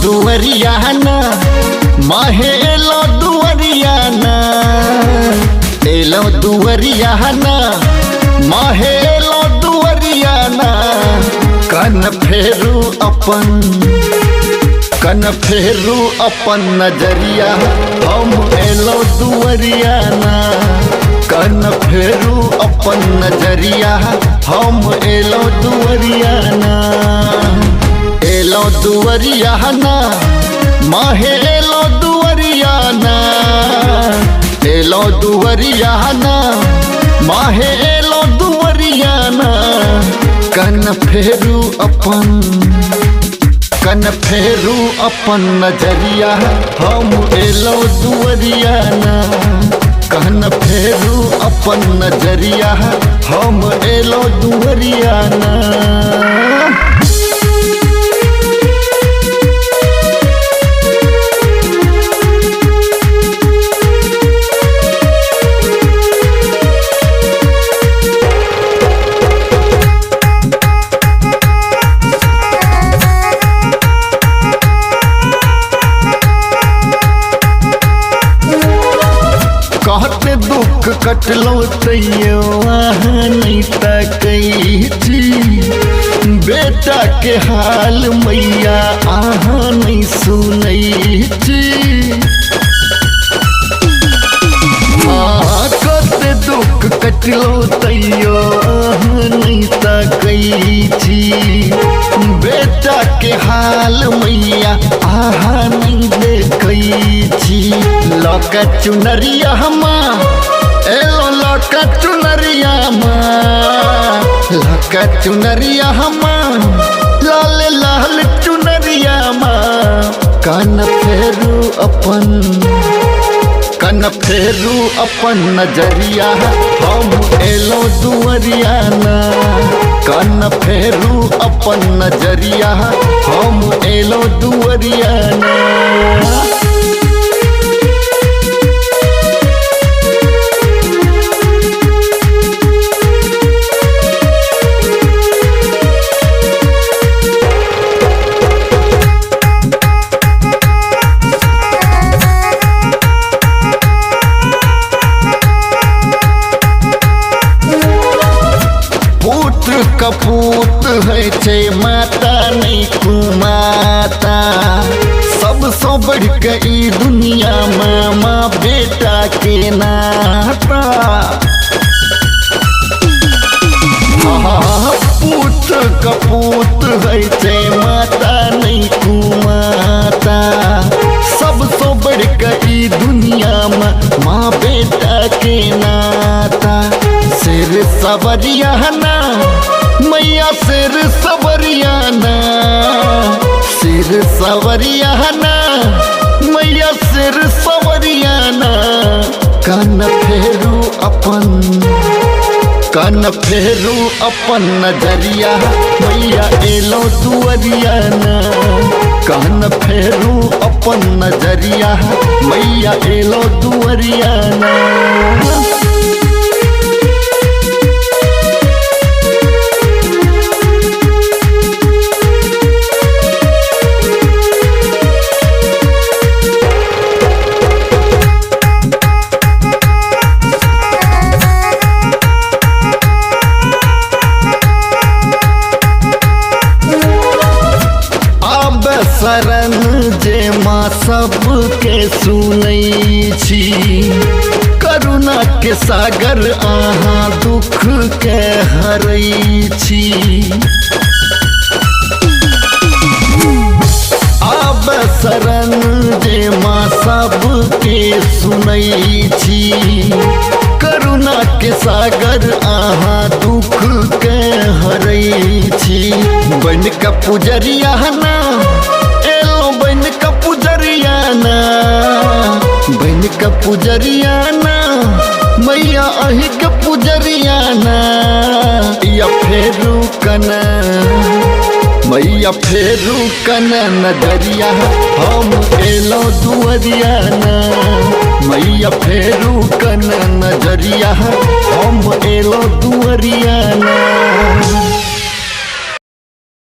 दुवरिया ना, माहे एलो दुवरिया ना, एलो दुवरिया ना, माहे एलो दुवरिया ना। कन फेरू अपन, कन फेरू अपन नजरिया, हम एलो दुवरिया ना। कन फेरू अपन नजरिया, हम एलो दुवरिया ना। एलो दुवरिया ना, माहे एलो दुवरिया ना, एलो दुवरिया ना, माहे एलो दुवरिया ना। कन फेरू अपन, कन फेरू अपन नजरिया, हम एलो दुवरिया ना। कन फेरू अपन नजरिया, हम एलो दुवरिया ना। कहते दुख कटलो तैयो अहाँ नहीं तकै छी, बेटा के हाल मैया अहाँ नहीं सुनै छी। हाँ, कहते दुख कटलो तैयो अहाँ नहीं तकै छी, बेटा के हाल मैया अहाँ नहीं देखै छी। लका चुनरिया माँ, एलो लका चुनरिया माँ, लका चुनरिया माँ, लाल लाल चुनरिया माँ। कन फेरू अपन, कन फेरू अपन नजरिया, हम एलो दुवरिया ना। कन फेरू अपन नजरिया, हम एलो दुवरिया ना। पुत्र कपूत है छे माता नहीं कुमाता, सबसे बढ़ के ई दुनिया में माँ बेटा के नाता। हाँ, पुत्र कपूत है छे माता नहीं कुमाता, सबसे बढ़ के ई दुनिया में माँ बेटा के नाता। सिर सवरिया ना मैया, सिर सवरिया ना, सिर सवरिया ना मैया, सिर सवरिया ना। कन फेरू अपन, कन फेरू अपन नजरिया, मैया एलो दुवरिया ना। कन फेरू अपन नजरिया, मैया एलो दुवरिया ना। शरण जे माँ सबके सुनै छी, करुणा के सागर अहाँ दुख के हरै छी। आब शरण जे माँ सबके सुनै छी, करुणा के सागर अहाँ दुख के हरै छी। बन के पुजरिया ना, एलो बन के पुजरिया ना, बन के पुजरिया ना, मैया अही के पुजरिया ना। या फेरू कना, मैया फेरू कना नजरिया, हम एलो दुवरिया ना। मैया फेरू कना नजरिया, हम एलो दुवरिया ना।